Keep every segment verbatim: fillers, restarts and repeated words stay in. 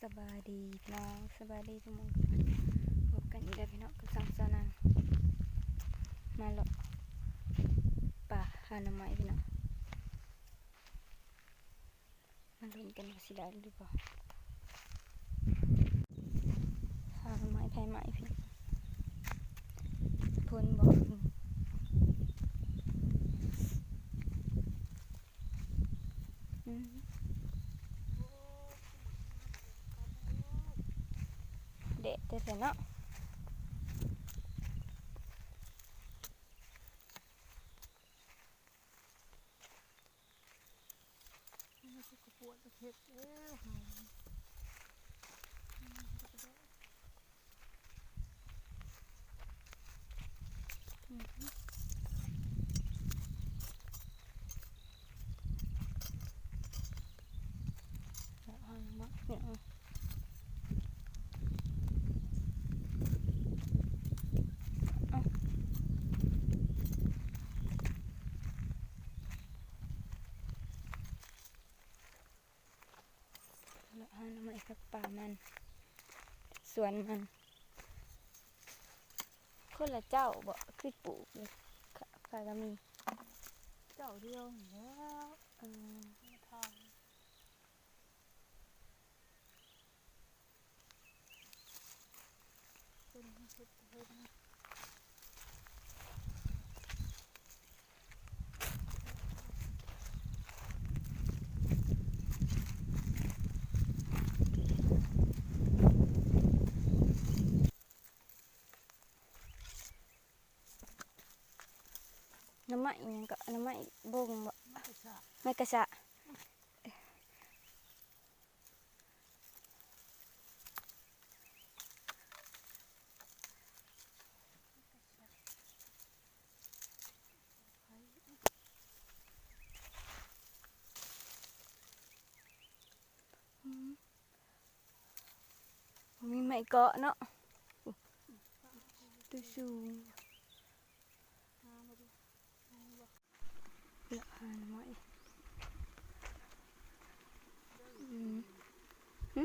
สบายดีพี่น้อง สบายดีทุกหมู่ พบกันอีกแล้วพี่น้องกับช่องสาวนาง มาเลาะป่าหาหน่อไม้พี่น้อง มาลุ้นกันว่าสิได้หรือบ่ หาหน่อไม้ไผไม้พี่น้อง พ้นบ่ อืม แดดแท้ๆเนาะ นี่ก็ปวดเห็ดเอ้ย อืม เอามาเนี่ย เอา แล้วหาหน่อไม้ผักป่ามัน สวนมัน คนละเจ้าบ่ คือปลูกเลย ค่ะ ค่ะ ก็มี เจ้าเดียวนี่แหล้ว เออ มาทำ เป็นเฮ็ดเฮ็ดนะ หน่อไม้อิหยังก็ หน่อไม้บงบ่ ไม่กระชะ ไม่กระชะ อืม มีไม้เกาะเนาะ ตัวสูง ละหาหน่อไม้ อืม หึ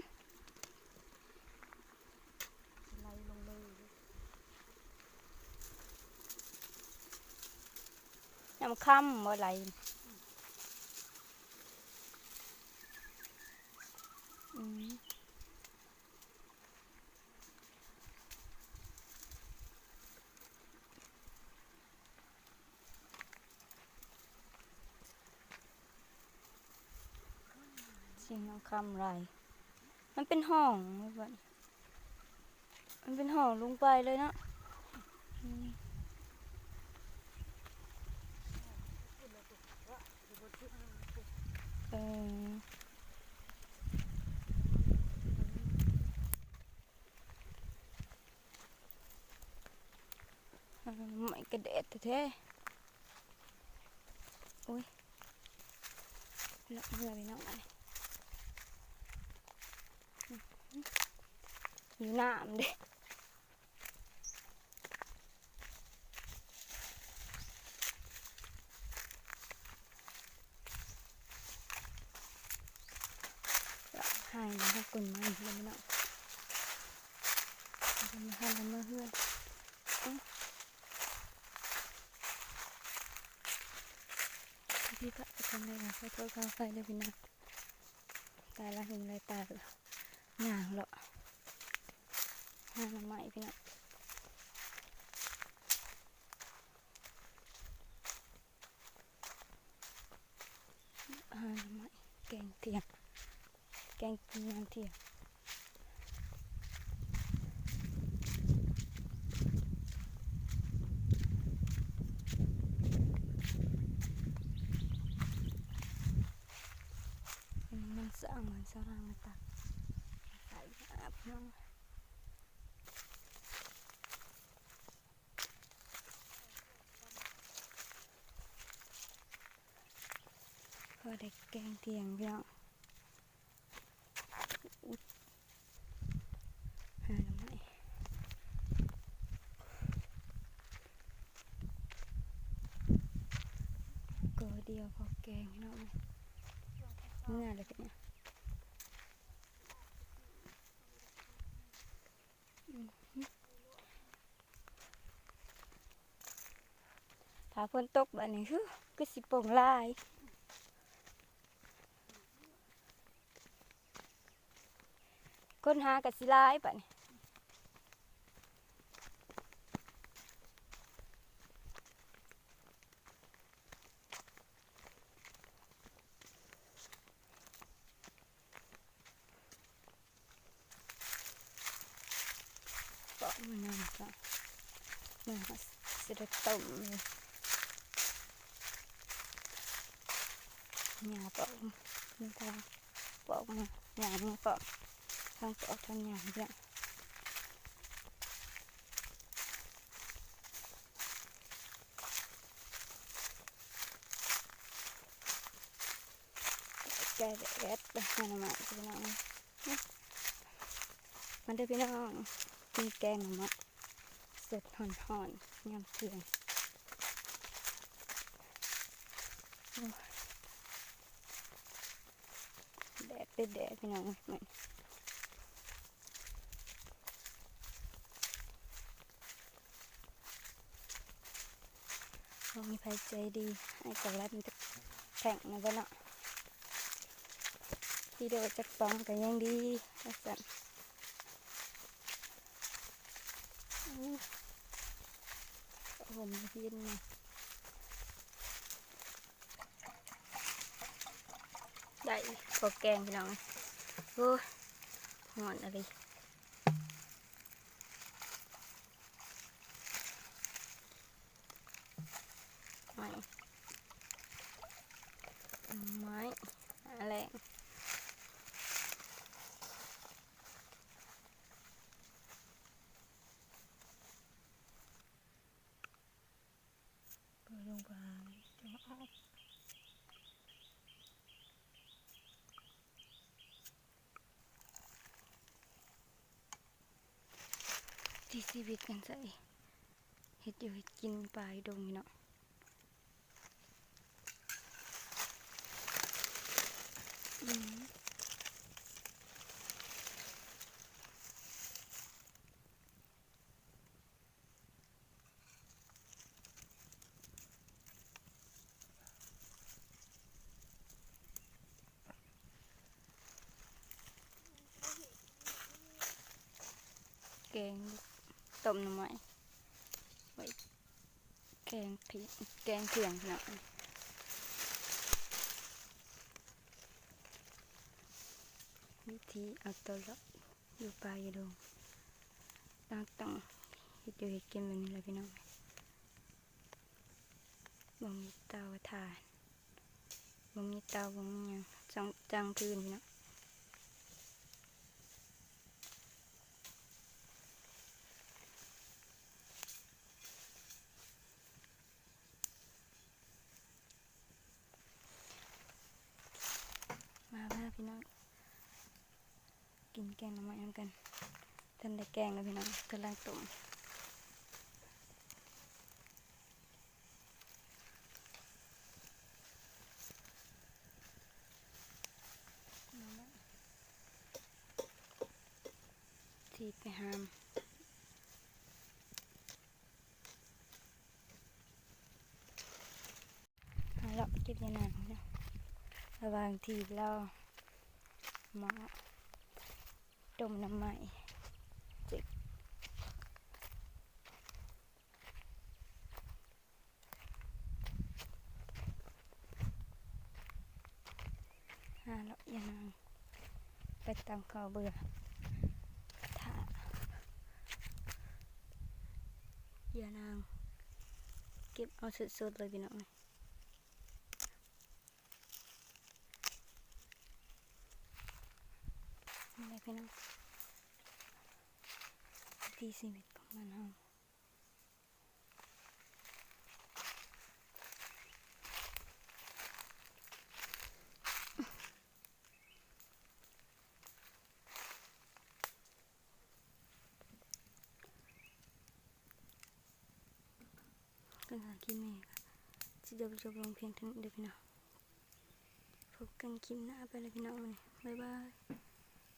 น้ำค่ำบ่ไหล อืม เสียงน้ำค่ำไหล มันเป็นห้อง มันเป็นห้องลงไปเลยเนาะ อืม เออ เออ ไม้กระแดดแท้ๆ โอ้ย เลาะเฮือพี่น้องเอ้ย อยู่น้ำเด้ ให้นะคะ กลนไม้เลยเนาะ เอามาให้ละเมื่อเฮือน เอ้า พี่พระอาจารย์เลยนะ ขอโทษขออภัยเด้อพี่น้อง ตายละ หึงเลย ตายละ ย่างเลาะหาหน่อไม้พี่น้อง หาหน่อไม้ แกงเที่ยง แกงกินยามเที่ยง มันสร้างเหมือนสร้างมาตักใส่อาบน้ำ พอได้แกงเที่ยงพี่น้อง อุ๊ย หาหน่อไม้ กอเดียวพอแกงพี่น้อง เมื่อเลยเนี่ย เ ฝนตกบัดนี้ คือ คือสิโป่งหลาย คนหาก็สิหลายบัดนี้ ปอกมันนั่นจ้ะ มันก็สิได้ต้มเลย หญ้าปอก มันก็ปอกมา หญ้ามันปอก ทั้งปอกทั้งหญ้าเนี่ย แกงเห็ด ไปหาหน่อไม้พี่น้อง มาเด้อพี่น้อง กินแกงหน่อไม้สดฮ้อนๆ ยามเที่ยง โอ้ย แดดเป็นแดดพี่น้อง มัน บ่มีไผใจดี ให้กะแลบมันจะแข็งนะบ่เนาะ ที่เดียวจักป๋องก็ยังดี ว่าซั่น อู้ โอ้โห มันเย็นนะ ได้พอแกงพี่น้อง โอ้ย ฮ้อนอะไร ไม้ ไม้ อะไร เปิดลงไป จะมาออก ที่ชีวิตกันใส่ เฮ็ดอยู่เฮ็ดกินป่าอยู่ดงนี่เนาะ อืม แกงต้มหน่อไม้ ไว้แกงเที่ยง แกงเที่ยงเนาะ วิธีเอาตัวรอดอยู่ป่าอยู่ดง ต้อง ต้องเฮ็ดอยู่เฮ็ดกินแบบนี้แหละพี่น้อง บ่มีเตาถ่าน บ่มีเตา บ่มีหยัง จั่ง จั่งฟืนพี่น้อง มา มาพี่น้อง กินแกงหน่อไม้นำกัน ทันได้แกงแล้วพี่น้อง กำลังต้ม สิไปหาม หาเลาะเก็บยานางเนาะ ระหว่างที่รอหม้อต้มหน่อไม้ จิก หาเลาะยานาง ไปตามเขาเบื่อ ถ้า ยานาง เก็บเอาสดๆเลยพี่น้อง นี่แหละพี่น้อง วิถีชีวิตของบ้านเฮา กันหาคลิปนี้ก็สิจบ จบลงเพียงเท่านี้เด้อพี่น้อง พบกันคลิปหน้าไปเลยพี่น้อง วันนี้ บ๊ายบาย